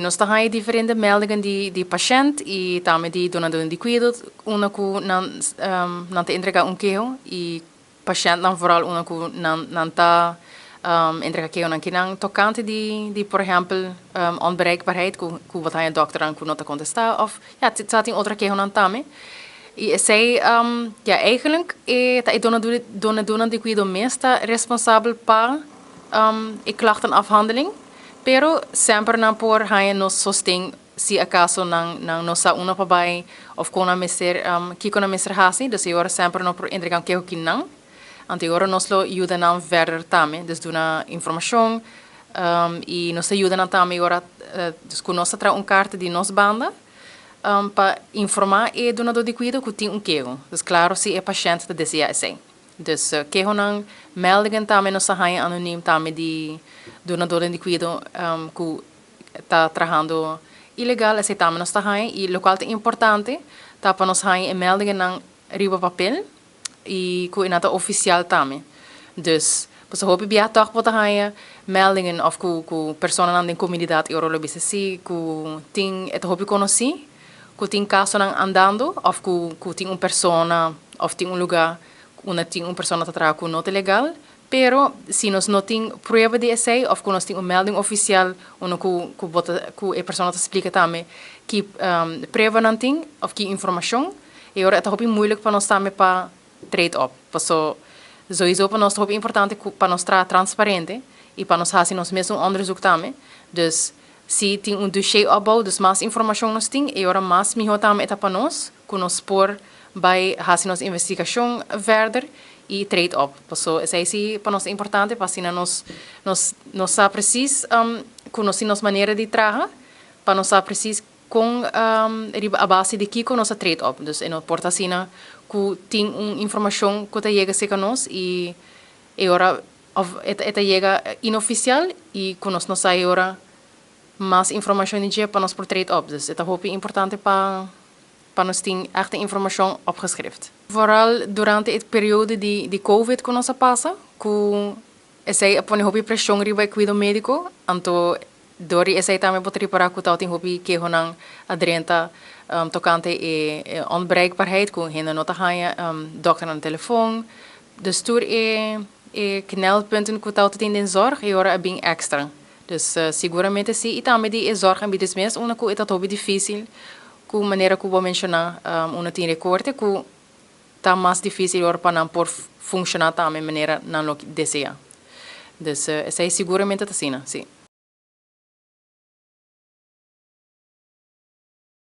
Nos ta haña diferente meldingen di pashènt i tambe di donadónan di kuido unda ku nan nan ta entregá un keho i pashèntnan vooral unda ku nan nan ta entregá kehonan kinan tokante di por ehèmpel onbereikbaarheid ku ku bo ta haña dòkternan ku no ta kontestá òf ya sa tin otro kehonan tambe i esei ya eigenlik e ta e donadónan di kuido mes ta responsabel pa e klachtenafhandeling. Pero semper nan por haña nos sosten si acaso nan nan no sa unda pa bai of con nan mester kico nan mester haci. Dus e ora semper no por entrega un keho ki nan. Anto e ora nos lo yuda nan verder tambe. Dus duna informacion y nos ta yuda nan tambe e ora dus cu nos ta traha un carta di nos banda pa informa e dunador di cuido cu tin un keho. Dus claro si e pashent ta desea esey. Dus kehonan, meldingen tambe nos ta haña anoniem tambe di dunadornan di kuido ku ta trahando ilegal, esei tambe nos ta haña i lokual ta importante ta pa nos haña e meldingennan riba papel i ku e nan ta ofisial tambe. Dus pasobra hopi bia tòg bo ta haña meldingen òf ku ku personanan den komunidat i ora lo bisa si ku tin e ta hopi konosí ku tin kasonan andando òf ku ku tin un persona òf tin un lugá unda tin un persona ta traha ku no ta legal, pero si nos no tin prueba di esei òf ku nos tin un melding ofisial unda ku ku bo ta ku e persona ta splika tambe ki pruebanan tin òf ki informashon, e ora e ta hopi muilik pa nos tambe pa treed op. Paso sowiso pa nos ta hopi importante ku pa nos traha transparente i pa nos hasi nos mes un onderzoek tambe. Dus si tin un dossier opbou, dus mas informashon nos tin, e ora mas mihó tambe e ta pa nos ku nos por bai hasi nos investigashon verder i treed op. Paso esei si pa nos ta importante pa asina nos nos nos sa presis ku nos tin nos manera di traha pa nos sa presis Kon riba a base di kiko nos a treed op? Dus e no por ta asina ku tin un informashon ku ta yega serka nos i e ora òf e ta yega inofisial i ku nos no sa e ora mas informashon di dje pa nos por treed op. Dus e ta hopi importante pa pa nos tin ègt e informashon opgeschrift. Vooral durante e periodo di covid ku nos a pasa ku esei a pone hopi preshon riba e kuido médiko anto Dor di esei tambe bo ta ripará ku tabatin hopi kehonan a drenta tokante e onbereikbaarheid, ku hende no ta haña dòkternan na telefon. Dus tur e e knelpunten ku tabata tin den zòrg e ora a bin èkstra. Dus siguramente si i tambe di e zòrgaanbieders mes unda ku e ta hopi difísil ku manera ku bo menshoná unda tin rekorte ku ta mas difísil ora pa nan por funshoná tambe manera nan lo deseá. Dus esei siguramente ta asina, si.